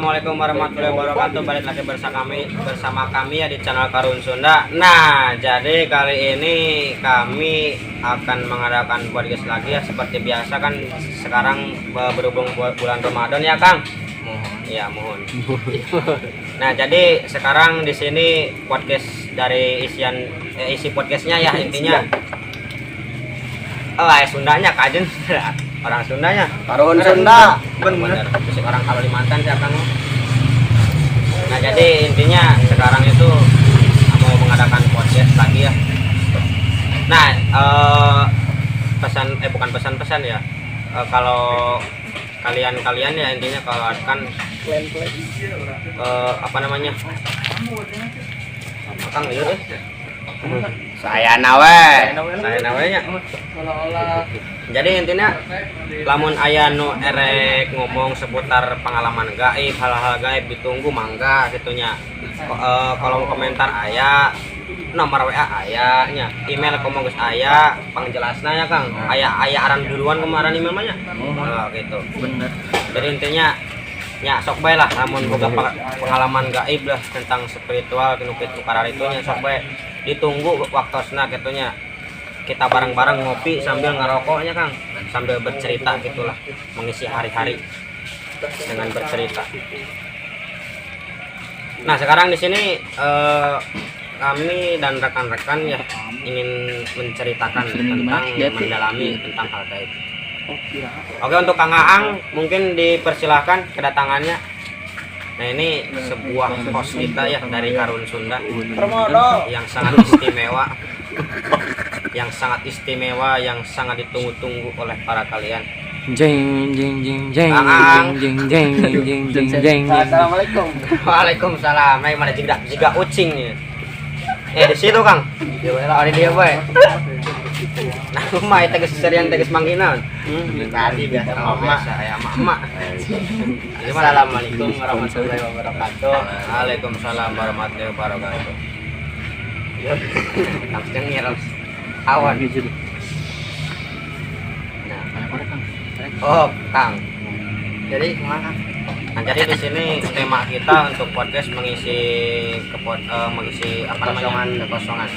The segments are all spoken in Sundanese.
Assalamualaikum warahmatullahi wabarakatuh. Balik lagi bersama kami ya di channel Karun Sunda. Nah, jadi kali ini kami akan mengadakan podcast lagi ya, seperti biasa kan sekarang berhubung bulan Ramadan ya, Kang. Mohon. Ya, mohon. Nah, jadi sekarang di sini podcast dari isian isi podcastnya ya intinya. Oh, Sundanya kajen orang Sundanya. Karun Sunda. Bener. Bener. Orang Kalimantan sih Kang. Nah, jadi intinya sekarang itu mau mengadakan podcast lagi ya. Nah, pesan, eh, bukan pesan-pesan ya. Kalau kalian-kalian ya intinya kalau kan apa namanya? Kang lieur eh. Saya nawe. Saya namanya. Jadi intinya lamun aya nu erek ngomong seputar pengalaman gaib, hal-hal gaib, ditunggu mangga gitu nya. Kolom komentar aya, nomor WA aya nya, email komo geus aya, pangjelasna ya, Kang. Aya aya aran duluan kemarin email mah nya. Oh, gitu. Bener. Jadi intinya nya sok bae lah lamun boga pengalaman gaib lah tentang spiritual nu kitu itu nya, sok bae, ditunggu waktosna gitu nya. Kita bareng-bareng ngopi sambil ngerokoknya, Kang, sambil bercerita gitulah, mengisi hari-hari dengan bercerita. Nah, sekarang di sini kami dan rekan-rekan ya ingin menceritakan tentang mendalami tentang hal gaib. Oke, untuk Kang Aang mungkin dipersilahkan kedatangannya. Nah, ini sebuah host kita ya dari Karun Sunda yang sangat istimewa, yang sangat istimewa, yang sangat ditunggu-tunggu oleh para kalian. Jeng jeng jeng jeng. Aang. Jeng jeng jeng jeng jeng jeng jeng. Assalamualaikum. Waalaikumsalam. Nah, mana jiga jiga ucing nih. Eh, di situ, Kang. Oh, di dia bae. Nah, rumah itu geus serian tegas mangginan. Tadi biasa. Oh, Mama. biasa ya emak-emak. Gimana? Assalamualaikum warahmatullahi wabarakatuh. Waalaikumsalam warahmatullahi wabarakatuh. Langsung nyir awan. Nah, oh, Kang. Jadi kemana? Nah, jadi di sini tema kita untuk podcast mengisi mengisi apa namanya? Kekosongan. Kekosongan.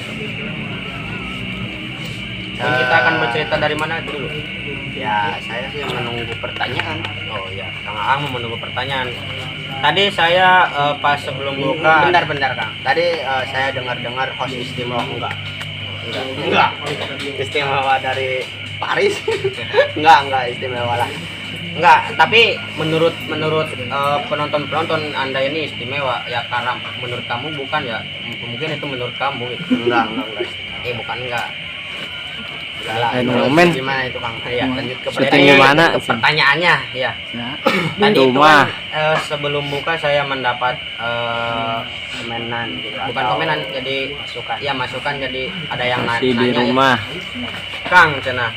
Dan kita akan bercerita dari mana dulu? Ya, saya sih menunggu pertanyaan. Oh ya, Kang Aang mau menunggu pertanyaan. Tadi saya pas sebelum buka. Bentar, bentar, Kang. Tadi saya dengar-dengar host istimewa enggak? Enggak. Enggak. Istimewa dari Paris? Enggak istimewa lah. Enggak, tapi menurut menurut penonton-penonton Anda ini istimewa ya, karena menurut kamu bukan ya, mungkin itu menurut kamu gitu. Enggak istimewa. Eh, bukan enggak. Enggak lah. Eh, Terus momen. gimana itu, Kang? Iya. Lanjut ke Syuting Jadi, di mana? ke pertanyaannya ya. Tadi itu Rumah. kan, sebelum buka saya mendapat komenan gitu bukan atau komenan, jadi masukan. Ya, masukan, jadi ada yang Masih di nanya ya. rumah. Kang cenah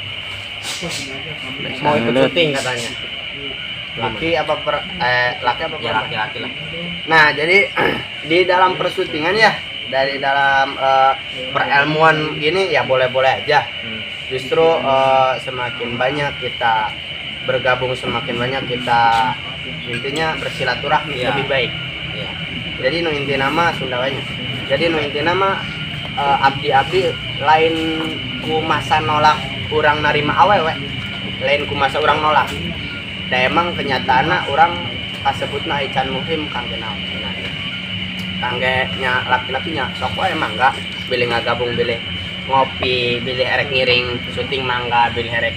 mau ikut Salut. syuting katanya. Laki apa laki apa Ya, perempuan? laki-laki lah. Nah, jadi di dalam persyutingan ya, dari dalam perelmuan gini ya boleh-boleh aja. Justru semakin banyak kita bergabung, semakin banyak kita intinya bersilaturahmi lebih baik. Jadi nu intina mah Sunda wae nya. Jadi nu intina mah abdi-abdi lain ku masa nolak urang narima awewe, lain ku masa urang nolak. Da emang kenyataanna urang kasebutna can muhrim kangge naon. Kangge nya laki-laki nya sok wae mangga, bilih ngagabung, bilih ngopi, bilih erek ngiring syuting mangga, bilih erek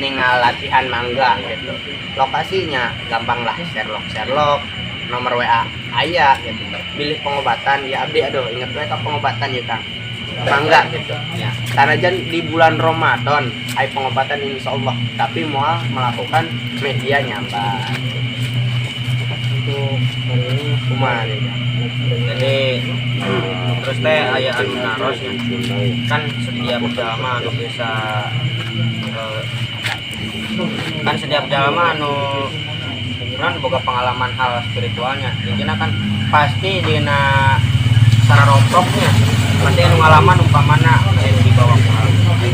ningal latihan mangga gitu. Lokasinya gampang lah, share loc, share loc, nomor WA aya gitu. Bilih pengobatan ya abdi, aduh, inget we ka pengobatan ya, Kang, mangga gitu. Ya. Karena jan di bulan Ramadan ai pengobatan insya Allah, tapi mau melakukan media nyambar Untuk hari ini kumaha nih, Kang? Jadi terus teh aya anu naros nya. Kan setiap jalma anu bisa kan setiap jalma anu kan boga pengalaman hal spiritualnya, intinya kan pasti dina sararomproknya pasti anu ngalaman, umpamana anu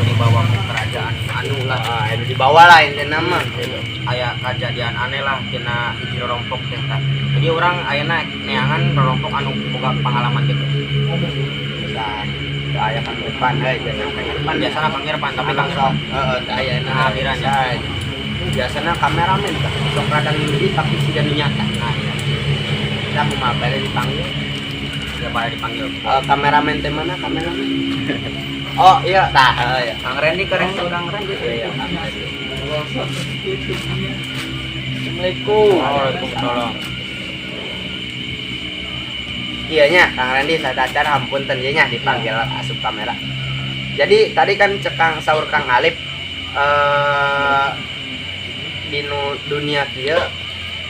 dibawa ke kerajaan anu lah. Ah, anu Dibawa lah intina mah gitu. Aya kejadian aneh lah tina hiji rorompok teh tah. Jadi urang ayeuna neangan rorompok anu boga pengalaman gitu. Nah, teu aya Kang Irfan euy, biasa Kang Irfan. Biasana Kang Irfan, tapi Kang Irfan Heeh, teu aya. Kehadiran ya. Biasana kameramen tah sok rada ngimpi tapi siga nu nyata. Nah, iya. Kita kumaha bade dipanggil? Ya bade dipanggil. Eh, kameramen teh mana kameramen? Oh iya, tah heuh ya. Kang Randy keren tuh, Kang Randy. Iya, Kang Randy. Assalamualaikum. Waalaikumsalam. Iya nya, Kang Randy sadacar hampunten ieu nya dipanggil asup kamera. Jadi tadi kan cek Kang saur Kang Alip di dunia kieu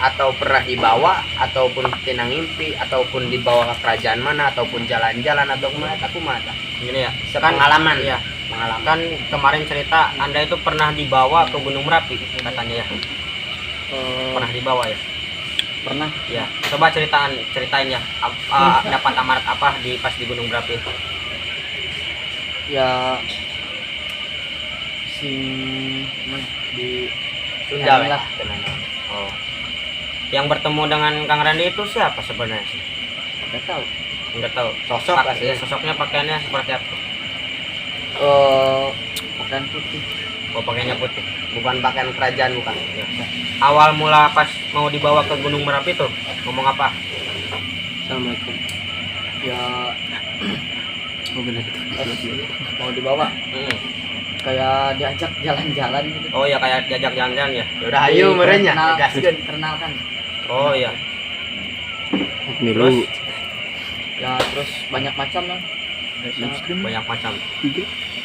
atau pernah dibawa ataupun tina ngimpi ataupun dibawa ke kerajaan mana ataupun jalan-jalan atau kemana tak kumaha tah? Gini ya. Sepengalaman. Iya. Pengalaman. Kan kemarin cerita Anda itu pernah dibawa ke Gunung Merapi katanya ya. Pernah dibawa ya? Pernah. Ya. Coba ceritain ya. Dapat amanat apa di pas di Gunung Merapi? Ya sing mana di Sunda we. lah. Oh. Yang bertemu dengan Kang Randy itu siapa sebenarnya sih? Nggak tahu. Enggak tahu. Sosok lah Ya, sosoknya pakaiannya seperti apa? Eh, pakaian putih. Oh, pakaiannya putih. Bukan pakaian kerajaan bukan. Ya. Awal mula pas mau dibawa ke Gunung Merapi tuh ngomong apa? Assalamualaikum. Ya Oh benar itu. pas mau dibawa kayak diajak jalan-jalan gitu. Oh ya, kayak diajak jalan-jalan ya. Ya udah ayo meureun nya, gaskeun. Kenalkan. Oh iya. Milu. Ya terus banyak macam lah. Banyak macam.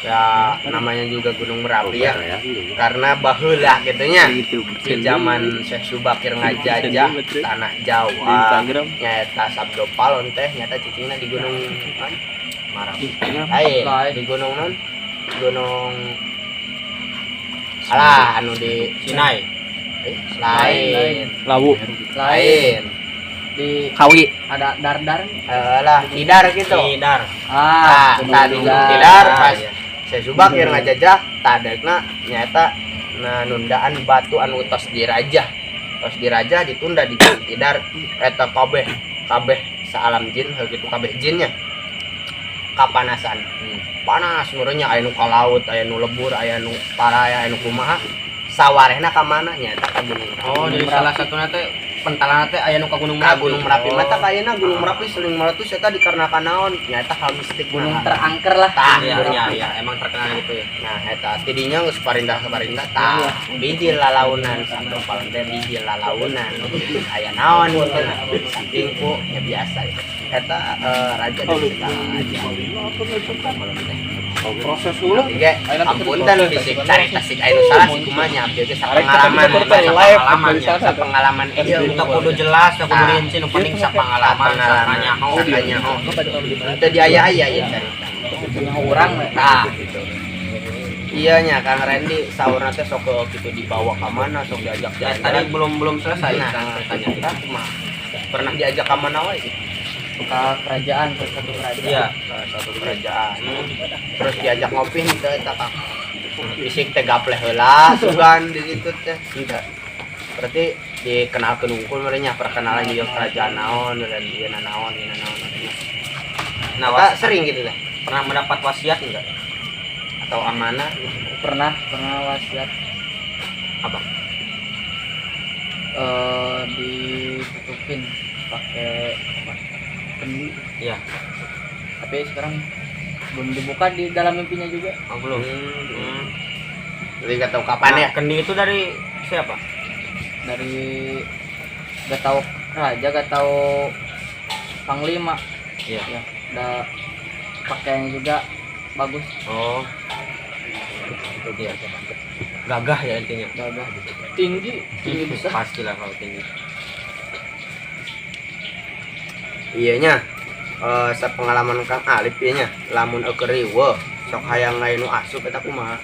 Ya namanya juga Gunung Merapi ya. Karena baheula gitu nya. Gitu. Di zaman Syekh Subakir ngajajah tanah Di Jawa Instagram. Nyaeta Sabdo Palon teh nyata cicingna di gunung non Merapi. Instagram. Lain Lain. di gunung non gunung alah anu di Sinai. Lain. Lawu. Lain. Lain. Di Kawi. ada dar-dar. Eh, lah Tidar gitu. Tidar. Ah, Gunung tadi Gunung Tidar. Tidar Ah, pas iya. Syekh Subakir ngajajah tadekna nyata nah nundaan batu anu tos dirajah, tos dirajah ditunda di Gunung Tidar eta kabeh kabeh saalam jin heuh gitu kabeh jinnya kapanasan. Panas meureunnya, aya nu ka laut, aya nu lebur, aya nu paraya, aya nu kumaha, sawarehna ka mana? Nyata ka Gunung Merapi. Oh, jadi salah satunya teh pentalan teh aya nu ka Gunung Ka Merapi. Gunung Merapi. Oh. Mata kayaknya Gunung Merapi sering meletus eta dikarenakan naon? Nyata hal mistik. Gunung Nah, terangker lah. tah. Iya, iya, iya, emang terkenal gitu ya. Nah, eta tidinya geus parindahna parindahna tah. Bijil lalaunan Sabdo Palon teh bijil lalaunan. Aya naon gitu nah. Saking ku ya biasa gitu. Eta raja dari segala raja. Palon teh. Proses dulu. Tapi ge ampunten bisi carita sik aya nu salah sih kumaha nya abdi ge sapengalaman Pengalaman ya. sapengalaman ieu. Itu kudu jelas, teu kudu Ah. rinci, nu penting sapangalaman, sakanyaho. Sakanyaho. Teu diaya-aya ieu carita. Orang we. Nah, gitu. Iya nya Kang Randy saurna teh sok ke gitu dibawa ke mana, sok diajak Ya, jalan. tadi belum belum selesai Nah, kan ceritanya. kita kumaha? Pernah diajak ke mana wae gitu? Ke kerajaan, ke satu kerajaan. Iya. Ke satu kerajaan. Terus diajak ngopi henteu eta Kang? Bisik teh gapleh heula sugan di situ teh. Henteu. Berarti dikenalkeun unggul meureun nya, perkenalan ieu kerajaan naon dan ieu naon ieu naon. Nah, Nah, sering gitu teh pernah mendapat wasiat enggak? Atau amanah gitu? Pernah, pernah wasiat. Apa? Eh, ditutupin pakai apa? Kendi. Iya. Tapi sekarang belum dibuka di dalam mimpinya juga. Oh, belum. Jadi nggak tahu kapan Nah, ya. kendi itu dari siapa? Dari gak tahu raja, gak tahu panglima. Iya. Ya, udah pakaiannya juga bagus. Oh. Itu dia. Gagah ya intinya. Gagah, tinggi tinggi besar. Pastilah kalau tinggi. Iya nya. Eh, sepengalaman Kang Alip ieu nya, lamun eueuh riweuh sok hayang lain nu asup eta kumaha?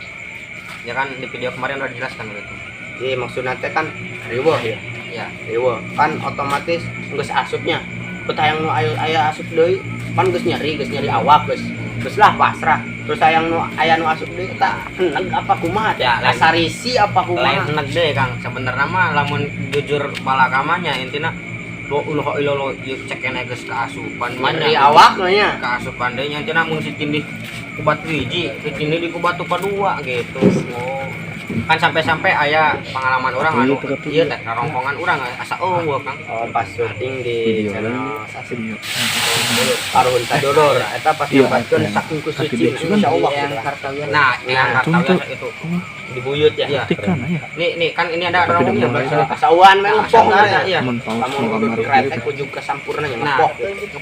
Ya kan di video kemarin udah dijelaskan gitu. Iya, maksudna teh kan riweuh ya. Iya. Riweuh kan otomatis geus asupnya. Bet hayang nu aya aya asup deui kan geus nyeri awak geus. Geus lah pasrah. Terus hayang nu aya nu asup deui, eta eneg apa kumaha teh? Ya, lain. Asa risi apa Lain kumaha? Eneg deh, Kang. Sebenarnya mah lamun jujur balakamanya intina lo ulah ilo ieu cek keneh geus kaasupan mah. Nyeri awak nya. Kaasupan deui nya, intina mun si tindih ku batu hiji, si tindih di ku batu kadua gitu. Oh. Kan sampai-sampai aya pengalaman orang anu ieu teh rongkongan urang asa eueuh, Kang. Oh, pas syuting di Video. Channel Sasib Video. Karuhun Sadulur eta pas Iya, nyambatkeun iya. saking kusuci, Tapi dia juga insyaallah Yang gitu lah. Kartawiyah. Nah, yang Nah, Kartawiyah itu dibuyut ya. Iya. Tikan ya. Nih, nih kan ini ada Tapi rongkongnya. udah mulai. Kasauan mah ngepok Nah, ya. iya. Mun paus Lamun mau kudu kamar kretek gitu. ujug kesampurna nya Nah. ngepok gitu.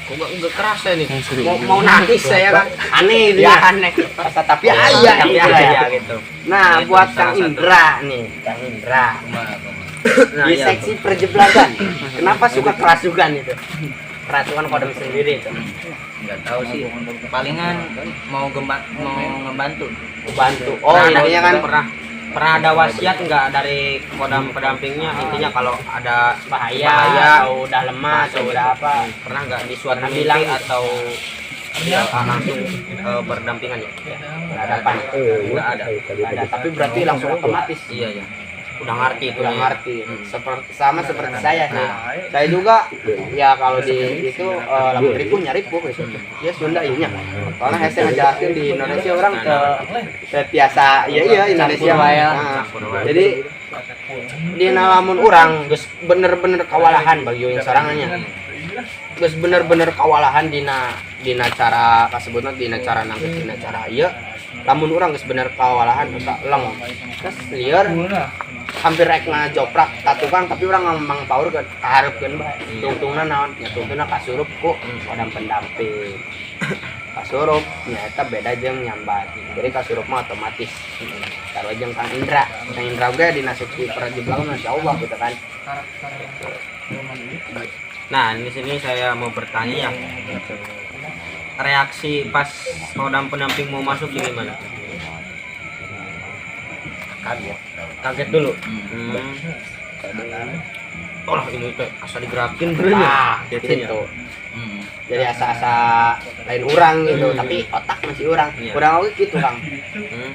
Kok enggak kerasa nih. Yang seru. Mau mau nangis saya kan. Aneh itu Ya ya. aneh. Rasa tapi aya Tapi gitu aya ya. gitu. Nah, Itu buat salah Kang satu. Indra nih, Kang Indra. Nah, Di iya. seksi perjeblagan. Kenapa suka kerasukan itu? Kerasukan kodam sendiri itu. Nggak tahu sih, palingan mau ngebantu. Bantu. Oh, Pernah ada- intinya kan pernah pernah ada wasiat nggak dari kodam pendampingnya, intinya kalau ada bahaya, bahaya atau udah lemah atau masuk udah gitu. apa. Pernah nggak di suatu Pernah mimpi bilang gitu. Atau ya, langsung berdampingan ya? Berhadapan. Nggak ada. Nggak ada, tapi berarti langsung otomatis. Iya ya, udah ngerti itu. Udah ya. ngerti. Seperti sama seperti saya sih. Saya juga ya kalau di itu lamun ripuh nya ripuh gitu. Ya Sunda iya nya. Soalnya hese ngejelasin di Indonesia orang ke tiasa iya Indonesia. Campur wae lah. Nah, Campur wae. jadi di lamun urang geus bener-bener kawalahan bagi yang sorangannya. Geus bener-bener kawalahan dina dina cara kasebutna, dina cara nangkep, dina cara ieu. Lamun urang geus bener kawalahan eta leng. Terus lieur hampir rek ngajoprak ka tukang, tapi urang ngomong power ke kaharepkeun bae. Tungtungna naon? Ya tungtungna kasurup ku kodam pendamping. Kasurup nya eta beda jeung nyambat. Jadi kasurup mah otomatis. Taruh jeung Kang Indra. Kang Indra oge dina seksi perjeblagan Masya Allah gitu kan. Nah, di sini saya mau bertanya ya, reaksi pas kodam pendamping mau masuk gimana? Kaget. Kaget dulu. Oh, ini teh asa digerakin bener. Ah, Gitu ya. gitu. Jadi asa-asa lain urang gitu, tapi otak masih urang. Iya. Urang oge gitu, Kang.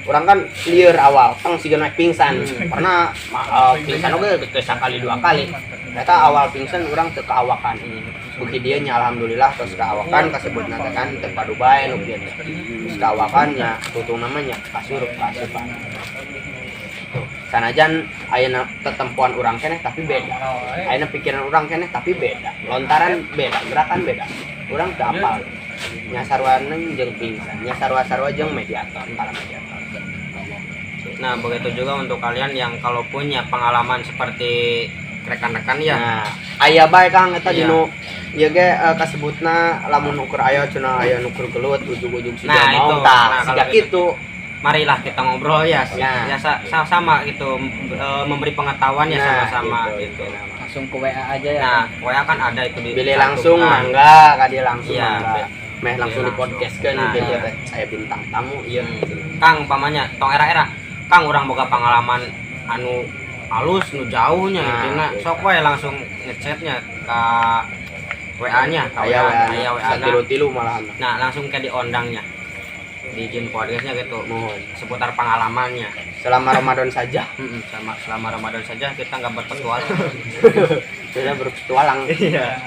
Urang kan lieur awal, tang siga naik pingsan. Pernah pingsan oge teu sakali dua kali. Ternyata awal pingsan urang teu kaawakan. Beuki dieu nya alhamdulillah terus kaawakan, kasebutna teh kan teu padu bae nu kieu teh. Terus kaawakan nya tutung namanya kasurup kasupan. Tuh. Sanajan ayeuna tetempuan urang keneh tapi beda. Ayeuna pikiran urang keneh tapi beda. Lontaran beda, gerakan beda. Urang teu apal. Nya sarua jeung pingsan, nya sarua-sarua jeung mediator, para mediator. Nah, begitu juga untuk kalian yang kalau punya pengalaman seperti rekan-rekan ya. Nah, aya bae Kang eta Iya. dinu ieu ge kasebutna lamun ukur aya cenah aya nu keur gelut ujug-ujug siga Nah, mau itu. tah Nah, siga kalau gitu. kitu. Marilah kita ngobrol ya. Nah. Ya sama gitu, memberi pengetahuan ya Nah, sama-sama gitu, gitu. Langsung ke WA aja ya. Nah, WA kan ada itu di Bilih langsung cantumkan. mangga ka dia langsung Iya, mangga. Meh langsung di langsung. podcast kan Nah, gitu iya. teh. Saya bintang tamu ieu. Kang, pamannya tong era-era Kang, urang boga pengalaman anu halus nu jauhnya Nah, intina gitu. sok we langsung ngechatnya ke WA-nya, ke Aya WA, WA aya WA. satilu-tilu malahan. Nah, langsung ke diondangnya di izin podcastnya gitu Mohon seputar pengalamannya. Selama Ramadan saja. Sama selama Ramadan saja kita nggak berpetualang. Tidak berpetualang. Iya.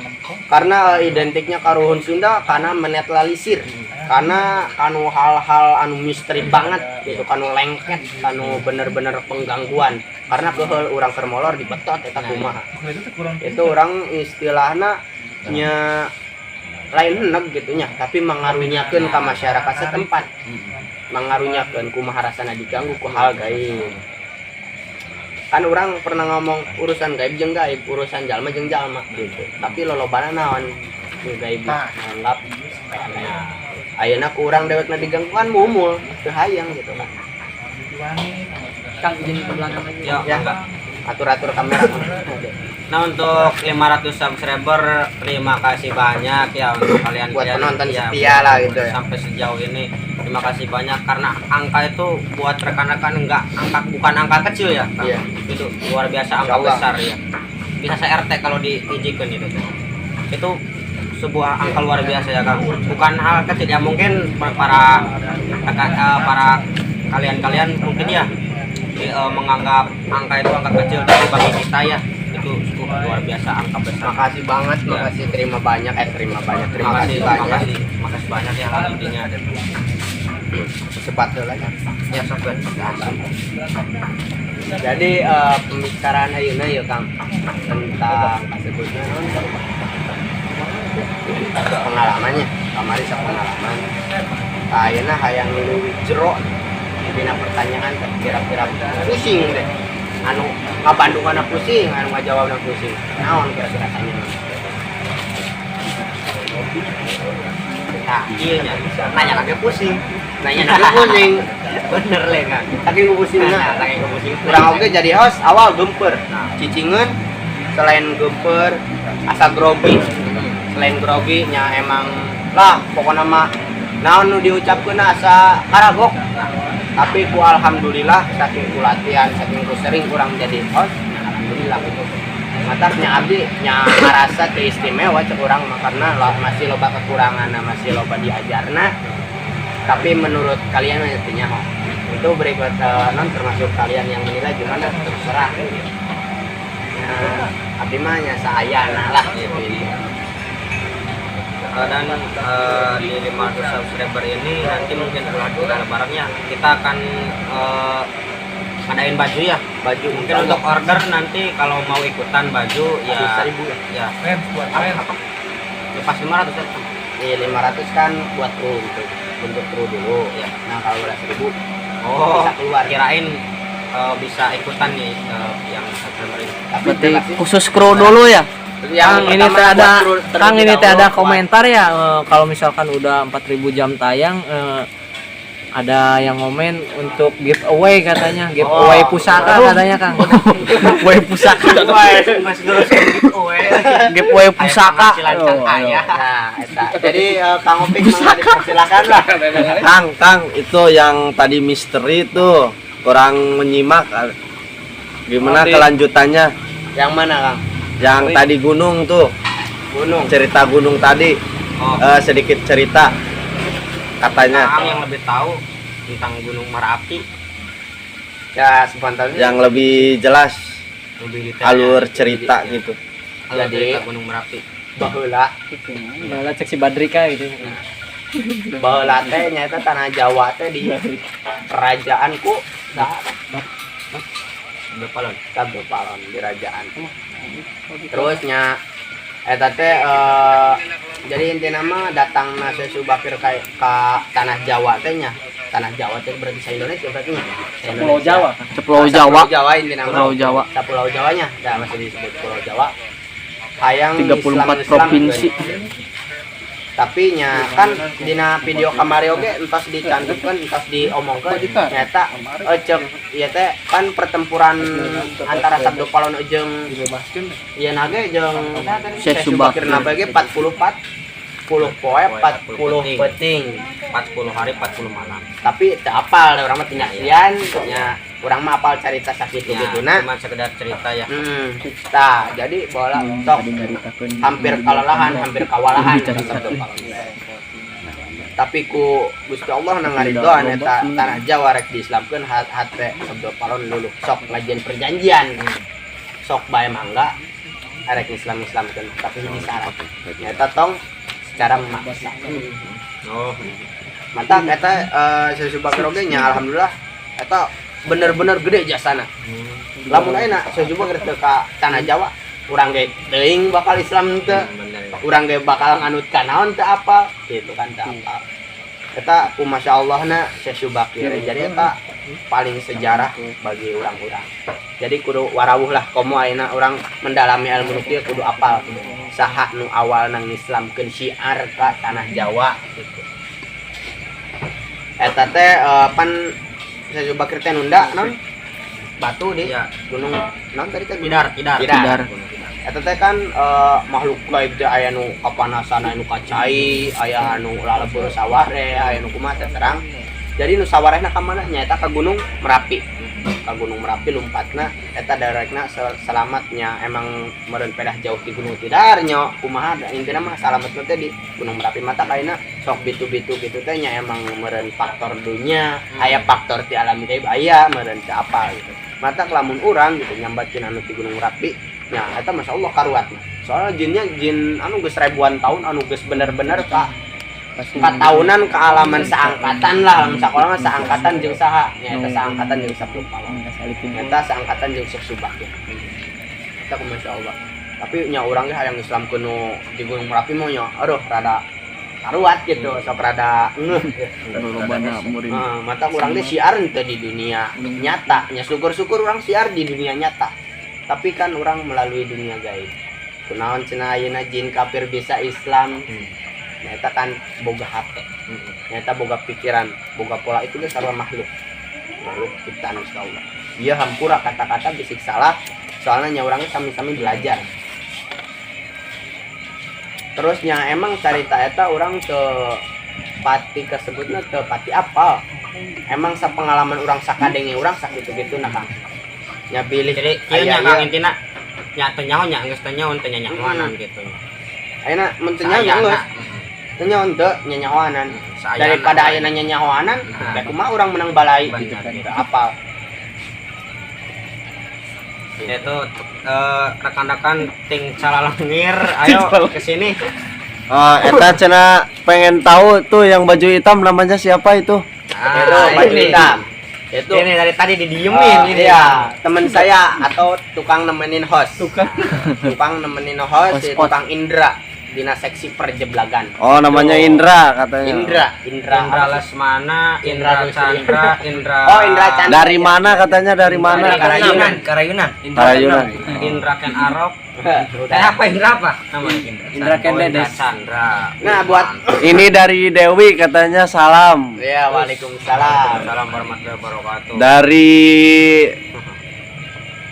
Karena identiknya karuhun Sunda karena menetralisir, karena kanu hal-hal anu misteri banget gitu, kanu lengket, kanu bener-bener penggangguan, karena keheul urang keur molor dibetot eta kumaha. Itu urang istilahna nya lain heneg gitu nya, tapi mangarunyakeun ka masyarakat setempat, mangarunyakeun kumaha rasana diganggu ku hal gaib. Kan urang pernah ngomong urusan gaib jeung gaib, urusan jalma jeung jalma gitu, tapi lolobana naon nu gaib nganggap sepele. Ayeuna ku urang dewekna diganggu kan mumul teu hayang gitu kan. Kang, izin ke belakang lagi. Ya, Ya. enggak. Atur-atur kamera. Nah, untuk 500 subscriber terima kasih banyak ya untuk kalian. Buat kalian penonton ya, setia lah gitu ya. Sampai sejauh ini terima kasih banyak, karena angka itu buat rekan-rekan enggak angka, bukan angka kecil ya, Kang. Iya. Itu luar biasa angka Insya Allah. besar ya. Bisa saya RT kalau diizinkan itu tuh. Itu sebuah angka luar biasa ya, Kang. Bukan hal kecil ya, mungkin para para kalian-kalian mungkin ya menganggap angka itu angka kecil, tapi bagi kita ya itu cukup luar biasa, angka besar. Makasih banget. Ya. Makasih, terima banyak, eh, terima banyak, terima Makasih, kasih banyak. Makasih, makasih banyak ya lah intinya. Cepat dulu ya. Ya, sok Ben. Jadi pembicaraan ayeuna ya, Kang, tentang kasebutnya naon, pengalamannya kamari, pengalaman ayeuna hayang leuwih jero dina pertanyaan teh, kira-kira pusing deh, anu ngabandunganna pusing, anu ngajawabna pusing, naon kira-kira tanya? Nah, iya nya. Nanya lagi pusing, nanya lagi pusing. Bener le, Kang. Saking pusingna. Nah, saking pusing. Kurang oke jadi host awal gemper cicingan, selain gemper asa grogi, selain grogi nya emang lah pokoknya mah naon nu diucapkeun asa karagok. Tapi ku alhamdulillah, saking ku latihan, saking ku sering kurang jadi host nya, alhamdulillah gitu. Mataknya abdi nya ngarasa teu istimewa cek urang mah, karena masih loba kekurangan, masih loba diajarna. Tapi menurut kalian mah teu nyaho itu berikut non termasuk kalian yang menilai gimana terserah gitu. Nah, abdi mah nya saayana lah gitu. Dan di 500 subscriber ini nanti mungkin setelah udah lebarannya kita akan ngadain baju ya. Baju. Mungkin untuk order nanti kalau mau ikutan baju ya. 1000 ya. Ya, apa, apa? Ya, pas 500 ya. Iya, 500 kan buat kru gitu, untuk kru dulu. Ya. Nah, kalau udah 1000 Oh, bisa keluar. Kirain bisa ikutan nih yang subscriber ini. Tapi Berarti bebas sih. Khusus kru dulu ya. Yang Kang, ini pertama teh ada buat kru Kang, terlebih ini teh ada dahulu, komentar ya, kalau misalkan udah 4000 jam tayang, ada yang komen untuk giveaway katanya, giveaway pusaka katanya, Kang. Giveaway pusaka. Mas Guru giveaway. Giveaway pusaka. Penghasilan can Oh, aya. Nah, eta. Jadi Kang Opik mangga dipersilakan lah. Kang, Kang, itu yang tadi misteri tuh kurang menyimak. Gimana kelanjutannya? Yang mana, Kang? Yang tadi gunung tuh, Gunung. Cerita gunung tadi. Oh. Sedikit cerita katanya. Kang yang lebih tahu tentang Gunung Merapi. Ya, spontan. Yang lebih jelas lebih detail alur ya. Cerita Iya. gitu. Alur Jadi- cerita Gunung Merapi. Baheula, Malah cek si Badrika gitu. Baheula teh nyaeta tanah Jawa teh di kerajaanku saha? Berpalon. Sabdo Palon di rajaan. Terus nya eta teh jadi intina mah datang Syekh Subakir ka tanah Jawa teh nya. Tanah Jawa teh berarti sa Indonesia berarti nya. Sa Pulau Indonesia. Jawa. Pulau Sa Jawa. Pulau Jawa intina mah. Pulau Jawa. Sa Pulau Jawanya, dah masih disebut Pulau Jawa. Hayang 34 Islam-Islam provinsi. Tapi nya kan dina video kamari oge entos dicantumkeun, entos diomongkeun, nyata cek ieu teh kan pertempuran antara Sabdo Palon jeung ieu nage jeung Syekh Subakir. Nabe ge 44 10 poe 40 peuting. 40 hari 40 malam. Tapi teu apal urang mah, tinyaksian nya, urang mah apal carita sakitu Ya, gitu nah. cuma sekedar cerita ya. Tah, jadi bola sok hampir kelelahan, hampir kawalahan Sabdo Palon. Tapi ku Gusti Allah nang ngaridoan eta tanah Jawa rek diislamkeun, hate Sabdo Palon luluh, sok ngajieun perjanjian. Sok bae mangga arek Islam Islamkeun, tapi hiji syarat. Eta tong secara memaksa. Oh. Matak eta Syekh Subakir oge nya alhamdulillah eta bener-bener gede jasana. Lamun ayeuna Syekh Subakir teu ka tanah Jawa, urang ge teuing bakal Islam teu. Bener. Urang ge bakal nganut ka naon teu apal gitu kan, teu apal. Eta ku Masya Allah na Syekh Subakir. Jadi eta paling sejarah bagi urang-urang. Jadi kudu warawuh lah, komo ayeuna urang mendalami ilmu nu kieu kudu apal saha nu awal nang Islamkeun syiar ka tanah Jawa gitu. Eta teh pan Syekh Subakir teh nunda non batu di Ya. gunung non tadi teh? Tidar, Tidar. Tidar. Tidar. Eta teh kan makhluk gaib teh aya nu kapanasan, aya nu kacai, aya nu lalebur saware, aya nu kumaha teh terang. Jadi nu sawarehna ka mana? Nyaeta ka Gunung Merapi. ka Gunung Merapi lompatna eta darekna selamatnya emang meureun pedah jauh di Gunung Tidar nya kumaha da, intina mah salamet teh di Gunung Merapi. Mata ayeuna sok bitu-bitu gitu teh nya emang meureun faktor dunya aya, faktor ti alam gaib aya meureun teu apa gitu. Mata lamun urang gitu nyambatkeun anu ti Gunung Merapi nya eta masya Allah karuat mah. Soalnya jinnya jin anu geus ribuan tahun, anu geus bener-bener ka 4 tahunan kealaman seangkatan lah. Lamun sakola mah seangkatan jeung saha nya, eta seangkatan jeung Sabtu Palon, eta seangkatan jeung Syekh Subakir eta ku masya Allah. Tapi nya urang ge hayang Islam kuno di Gunung Merapi mah nya aduh rada karuat gitu, sok rada ngeuh. Lolobana murid. Mata urang teh siar teu di dunia nyata nya, syukur-syukur urang siar di dunia nyata, tapi kan urang melalui dunia gaib. Kunaon cenah ayeuna jin kafir bisa Islam? Nyata kan boga hate, nyata boga pikiran, boga pola. Itu ge sarua makhluk, makhluk ciptaan Gusti Allah. Iya, hampura kata-kata bisik salah, soalnya nya urangnya sami-sami belajar. Terus nya emang carita eta urang ke pati kesebutnya ke pati apa, emang sapengalaman urang, sakadenge urang sakitu gitu. Nah Kang nya pilih. Jadi kieu nya Kang, intina nya teu nyaho nya, geus teu nyaho teu nyanyahoanan gitu. Ayeuna mun teu nyaho geus teu nyaho teu nyanyahoanan. Saayana. Daripada ayeuna nyanyahoanan, Nah. kayak kumaha urang menang balai Benar, gitu. Gitu. Apal. Itu rekan-rekan ting calalengir, ayo ke sini. Oh, eta cenah pengen tahu tuh yang baju hitam namanya siapa itu? Ah, itu baju ini. hitam itu. Ini dari tadi didiemin ini. Iya, teman saya atau tukang nemenin host. Tukang, tukang nemenin host, Host si tukang Indra dina seksi perjeblagan. Oh, namanya Indra katanya. Indra, Indra. Indra Lesmana, Indra Indra Chandra, Indra. Oh, Indra Chandra. Dari mana katanya? Dari mana? Dari Karayunan, Karayunan. Karayunan. Indra Ken Arok. Eh, apa Indra apa? Namanya Indra. Indra Ken Oh, Indra Dedes. Chandra. Nah, buat Ini dari Dewi katanya salam. Ya, waalaikumsalam. Salam warahmatullahi wabarakatuh. Dari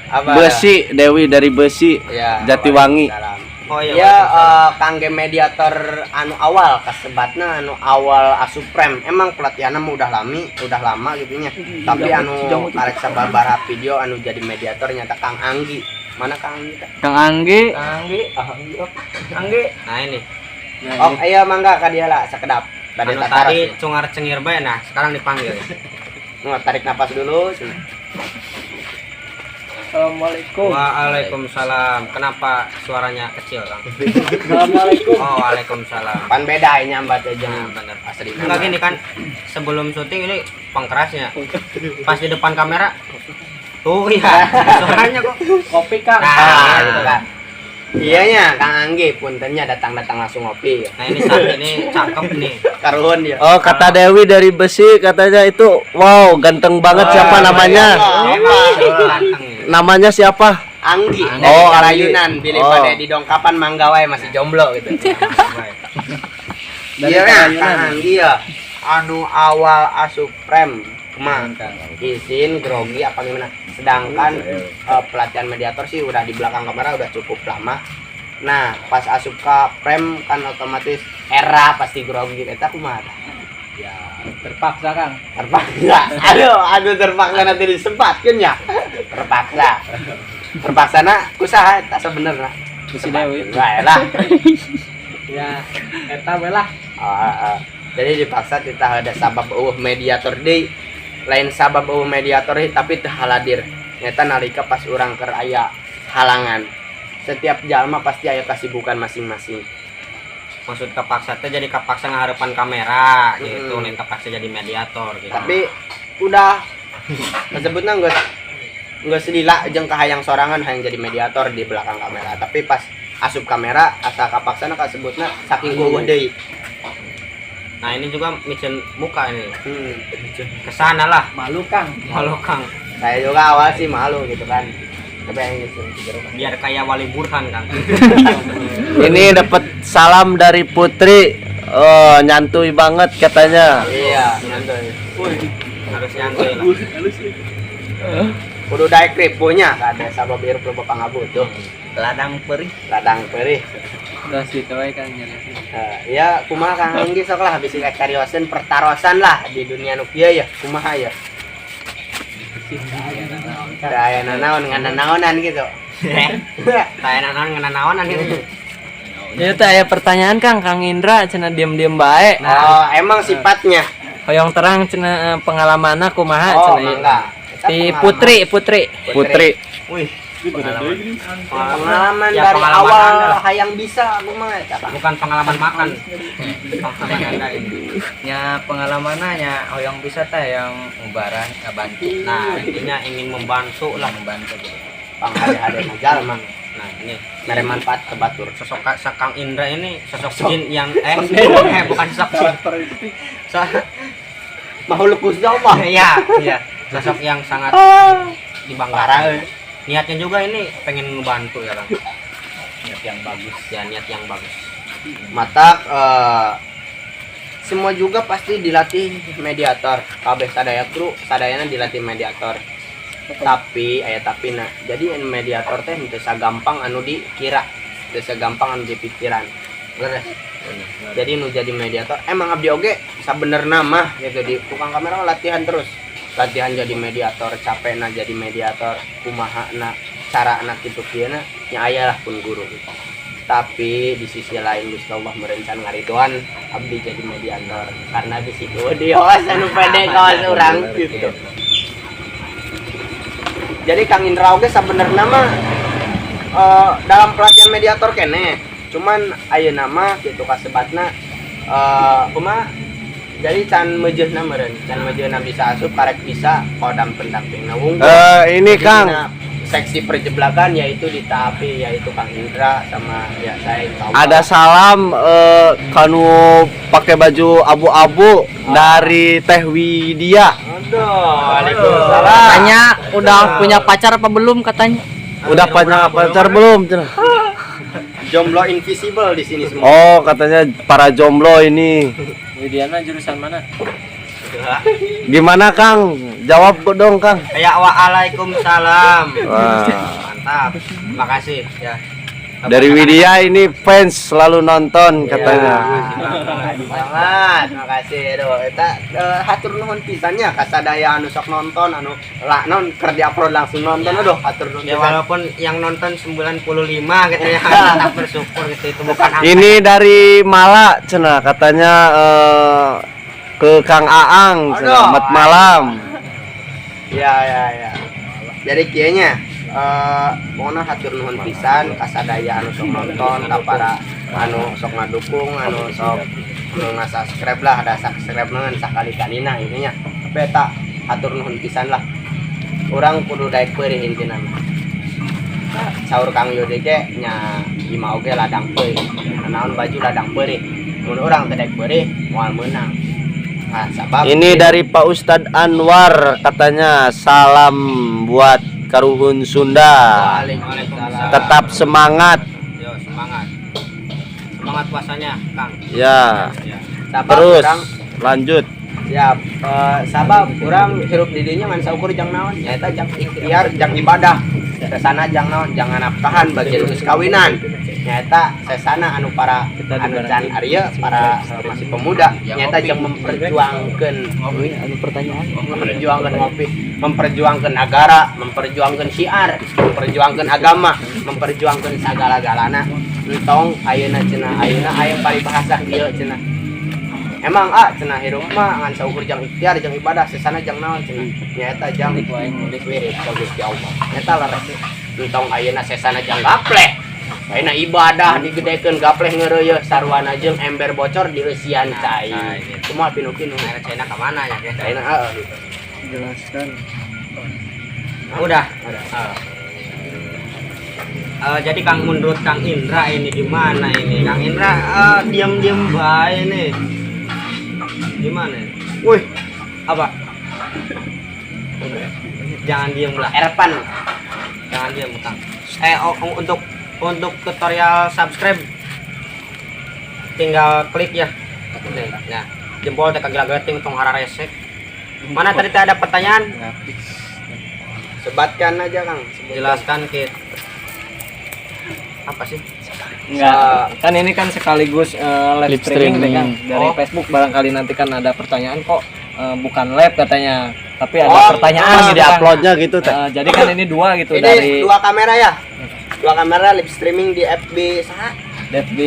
Apa? Besi, Dewi dari Besi. Ya, Jatiwangi. waalaikumsalam. Oh iya. Ya, waalaikumsalam. Kangge mediator anu awal kasebatna anu awal asup frame, emang pelatihannya mah udah lami, udah lama gitu nya. Tapi anu karek sababaraha video anu jadi mediator nyata Kang Anggi. Mana Kang Anggi teh? Kang Anggi. Anggi, Anggi, Anggi. Nah, ini. Oh, ayo mangga ka dia lah sakedap. Bade Anu tataras. tadi cungar cengir bae, nah sekarang dipanggil. Nggak, tarik napas dulu. Assalamualaikum. Waalaikumsalam. Kenapa suaranya kecil, Kang? Assalamualaikum. Oh, waalaikumsalam. Pan beda ini nyambat aja. Nah, bener. Asli. Enggak gini kan, sebelum syuting ini pengkerasnya. Pas di depan kamera tuh ya, suaranya kok. Kopi, Kang. Nah, Ah, gitu kan. Iya nya, Kang Anggi puntennya datang-datang langsung ngopi. Nah, ini saat ini cakep nih. Karuhun dia. Oh, kata Dewi dari Besi katanya itu wow, ganteng banget, siapa namanya? Emang ganteng. Namanya siapa? Anggi. Oh, Oh, Anggi. Karayunan bilih Oh. pada di dongkapan mangga wae, masih jomblo gitu. Dari Iya kan, Karayunan. Kang Anggi ya. Anu awal asup frame kumaha? Izin grogi apa gimana? Sedangkan pelatihan mediator sih udah di belakang kamera udah cukup lama. Nah, pas asup ke frame kan otomatis era pasti grogi eta kumaha? Ya, terpaksa, Kang. Terpaksa. Aduh, aduh, terpaksa nanti disempatkan ya. Terpaksa. Terpaksa na kusaha eta sebenerna. Ku si Dewi. Wah, lah. Ya, eta we lah. Ah, ah, ah. Jadi dipaksa kita ada sabab eueuh mediator deui. Lain sabab eueuh mediator deui, tapi teu haladir. Nyata nalika pas urang keur aya halangan. Setiap jalma pasti aya kesibukan masing-masing. Maksud kepaksa teh jadi kepaksa ngaharepan kamera gitu, lain kepaksa jadi mediator gitu. Tapi udah disebutnya nggak selila jeung kahayang sorangan hayang jadi mediator di belakang kamera. Tapi pas asup kamera asa kapaksana kasebutna saking eueuh deui. Nah, ini juga micin muka ini. Kesana lah. Malu, Kang. Malu, Kang. Saya juga awal sih malu gitu kan. Tapi yang gitu. Biar kayak Wali Burhan, Kang. Ini dapat salam dari Putri. Oh, nyantui banget katanya. Iya, nyantuy. Harus nyantuy lah. Kudu daek ripunya kada sabab hirup loba pangabutuh. Ladang perih. Ladang perih. Udah gitu wae Kang nyariin. Ya kumaha Kang Anggi, sok lah bisi carioseun pertarosan lah di dunia nu kieu ya, kumaha ya? Teu aya nanaon ngan nanaonan gitu. Teu aya nanaon ngan nanaonan gitu. Ya teh aya pertanyaan, Kang, Kang Indra cenah diem-diem bae. Oh, emang sifatnya. Hoyong terang cenah, pengalamanna kumaha Oh, cenah ieu. mangga. Eta Di pengalaman. Putri, Putri. Putri. Wih, Pengalaman Ya, dari pengalaman awal Anda lah. hayang bisa kumaha eta, Pak? Bukan pengalaman makan. Pengalaman Anda ini. Nya pengalamannya nya hoyong bisa teh yang ubaran ngabantu. Nah, intinya ingin membantu lah. Membantu gitu. Panghade-hade jalma. Nah, ini Mere manfaat ke batur. Sosok Kang Indra ini sosok jin yang eh, bukan sosok jin. Makhluk khusus apa? Iya, iya. Sosok yang sangat dibanggakan. Niatnya juga ini pengen ngebantu ya, Kang. Niat yang bagus. Ya, niat yang bagus. Matak semua juga pasti dilatih mediator. Kabeh sadaya kru sadayana dilatih mediator. Tapi aya tapi nah. Jadi anu mediator teh henteu sagampang anu dikira, henteu sagampang anu dipikiran. Leres. Jadi nu jadi mediator emang abdi oge sabenerna mah gitu di tukang kamera mah latihan terus. Latihan jadi mediator, capekna jadi mediator, kumaha na cara na kitu kieu na nya aya lah pun guru gitu. Tapi di sisi lain Gusti Allah merencan ngaridoan abdi jadi mediator karena di situ dios anu pede kawas urang gitu. Jadi Kang Indra oge sabenerna mah dalam pelatihan mediator kene. Cuman ayeuna mah gitu kasebatna kumaha, jadi can meujeuhna meureun, can meujeuhna bisa asup karek bisa kodam pendampingna wungkul. Eh, ini Kang, Jadi, seksi perjeblakan yaitu ditahapi yaitu Kang Indra sama ya saya, insya Allah. Ada salam kanu pakai baju abu-abu dari Teh Widya. Aduh, waalaikumsalam. Katanya udah punya pacar apa belum katanya? Udah punya pacar belum? Cenah? Jomblo invisible di sini semua. Oh, katanya para jomblo ini. Widiana jurusan mana? Gimana, Kang? Jawab dong, Kang. Ya, waalaikumsalam. Wah. Mantap. Makasih ya. Dari Widya ini fans selalu nonton katanya. Makasih banget, makasih. Aduh, eta hatur nuhun pisannya ka sadaya anu sok nonton, anu lah non keur diupload langsung nonton, aduh, hatur nuhun Ya pisan. walaupun yang nonton 95 gitu ya, tetap bersyukur gitu, itu bukan angka. Ini dari Mala cenah katanya ke Kang Aang, selamat malam. Ya ya ya. Jadi kayaknya pokoknya hatur nuhun pisan ka sadaya anu sok nonton, ka para anu sok ngadukung, anu sok anu nge-subscribe lah, ada subscribe ngan sakali-kalina gitu nya. Tapi eta hatur nuhun pisan lah. Urang kudu daek peurih intina mah. Saur Kang Yudi ge nya imah oge ladang peurih. Naon baju ladang peurih. Mun urang teu daek peurih moal meunang. Nah, sabab Ini dari Pak Ustadz Anwar katanya salam buat Karuhun Sunda. Waalaikumsalam. Tetap semangat. Yo, semangat. Semangat puasanya, Kang. Ya. Ya. Sabab Terus urang- lanjut. Siap. Sabab urang hirup di dinya ngan saukur jang naon? Nyaeta jang ikhtiar, jang ibadah. Sesana jang naon? Jangan nafkahan bagian geus kawinan. Nyaeta sesana anu para anu can arya, para masih pemuda, nyaeta jang memperjuangkeun Anu pertanyaan. Memperjuangkan ngopi, memperjuangkan negara, memperjuangkan syiar, memperjuangkan agama, memperjuangkan segala-galana. Entong ayeuna cenah, ayeuna aya paribahasa kieu cenah. Emang ah cenah hirup mah ngan saukur jang ikhtiar, jang ibadah, sesana jang naon cenah? Nyaeta jang wirid ka Gusti Allah. Nyaeta leres. Entong ayeuna sesana jang gapleh. Ayeuna ibadah digedekeun, gapleh ngeureuyeuh sarwana jeung ember bocor dieusian cai. Nah, gitu. Kumaha pinu-pinu. Akhirnya China kemana ya, guys? Ayeuna heeh gitu. Jelaskan. Udah. Jadi Kang, menurut Kang Indra ini gimana ini? Kang Indra diam-diam bae nih. Gimana? Wih, Apa? Jangan diem lah. Erpan. Jangan diem, Kang. Eh, oh, oh, untuk tutorial subscribe tinggal klik ya. Nih, nah, jempol teh kagila geting tong hararesek. Mana tadi teh ada pertanyaan? Sebatkan aja, Kang. Sebutkan. Jelaskan ke apa sih? Enggak. Kan ini kan sekaligus live Live streaming, streaming. deh, Kang. Dari Oh. Facebook barangkali nanti kan ada pertanyaan kok. Bukan live katanya, tapi ada Oh, pertanyaan Pas gitu di Kang. uploadnya gitu teh. Jadi kan ini dua gitu Ini dari dua kamera ya, dua kamera live streaming di FB saha? FB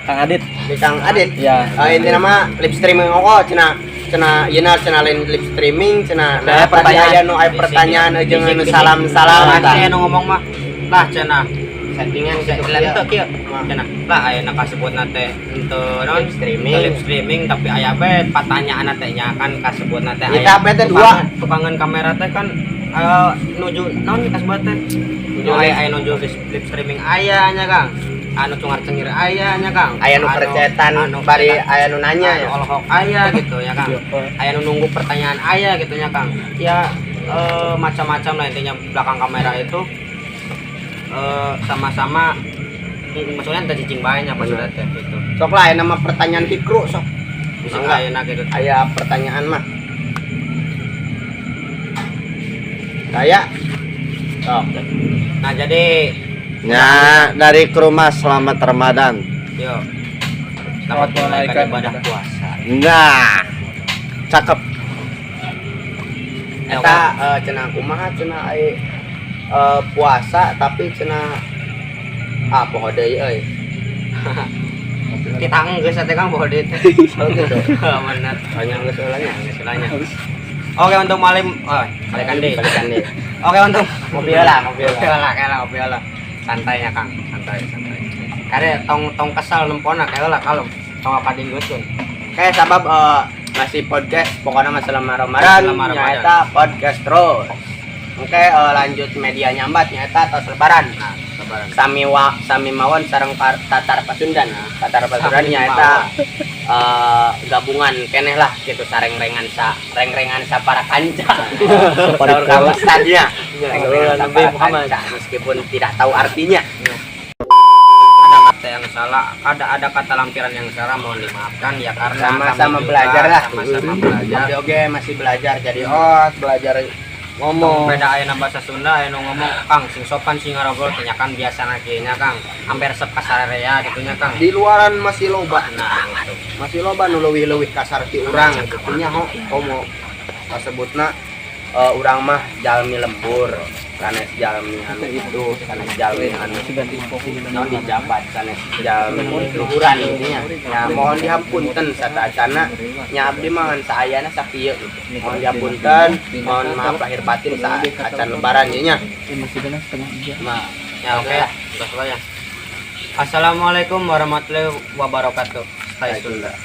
Kang Adit. Di Kang Adit. Ya. Intinya mah live streaming ongko cenah cenah ieu cenah lain live streaming cenah. Nah, Nah, tadi pertanyaan. aya nu aya pertanyaan jeung anu salam-salam Salam tah. anu ngomong mah lah cenah Settingan gitu. Lain teu kieu cenah lah aya kasebutna teh henteu naon Live streaming. live streaming, tapi aya bae pertanyaan teh nya kan kasebutna teh. Kita apa teh dua. Tukangan kamera teh kan nuju naon kasebut teh nuju aya aya nuju live streaming aya nya Kang, anu cungar cengir aya nya Kang. Aya nu percetan anu bari aya nu nanya ya. Anu olohok aya gitu ya Kang, aya nu nunggu pertanyaan aya gitu ya Kang ya, macam-macam lah intinya belakang kamera itu sama-sama maksudnya ada cicing bae nya maksudnya teh gitu. Sok lah aya nama pertanyaan ti kru sok. Bisa Mangga. ayeuna gitu. Aya pertanyaan mah. Kayak sok. Nah, jadi Ya, dari kru Mas selamat Ramadan. Yo, selamat menunaikan ibadah puasa. Nah. Cakep. Ya, Eta cenah kumaha cenah ai puasa tapi cenah ah poho deui euy. Kita geus teh Kang, poho deui teh. Oh gitu. Bener. Banyak geus heula nya. Geus heula nya. Oke, untuk malim, oh, balikan deh. Balikan deui. Oke, untuk Ngopi heula, ngopi ngopi heula. Heula, kayak ngopi heula. Santainya Kang, santai santai. Kare tong tong kesal nempona kayak lah kalau tong apa dinggeuskeun. Kayak sabab masih podcast pokoknya mah selama Ramadan Selama Ramadan. nyaeta podcast terus. Oke, lanjut media nyambat nyaeta tos lebaran. Nah, lebaran. Sami wa sami mawon sareng Tatar Pasundan. Tatar Pasundan Sami nyaeta gabungan keneh lah gitu, sareng-rengan sa reng-rengan sa para kanca. Saur kawasannya. Reng-rengan sa Nabi para Muhammad. kanca meskipun tidak tahu artinya. Ada kata yang salah, ada kata lampiran yang salah mohon dimaafkan ya karena Sama-sama kami juga belajar lah. Sama-sama belajar. Oke, oke masih belajar jadi host, belajar ngomong. Beda aya bahasa Sunda aya nu ngomong Kang sing sopan sing ngarobrol teh nya kan biasa kieu nya Kang. Hampir resep kasarea gitu nya Kang. Di luaran masih loba. Nah, gitu. Masih loba nu leuwih-leuwih kasar ti urang gitu nya ho komo kasebutna urang mah jalmi lembur sanes jalmi anu itu sanes jalmi anu non dijabat sanes jalmi luhuran gitu nya ya, mohon dihapunten sateuacanna nya abdi mah ngan saayana sakieu gitu, mohon dihapunten, mohon maaf lahir batin saat acan lebaran ieu nya. Nah, ya oke ya. Terus ya. Assalamualaikum warahmatullahi wabarakatuh. Stay Sunda.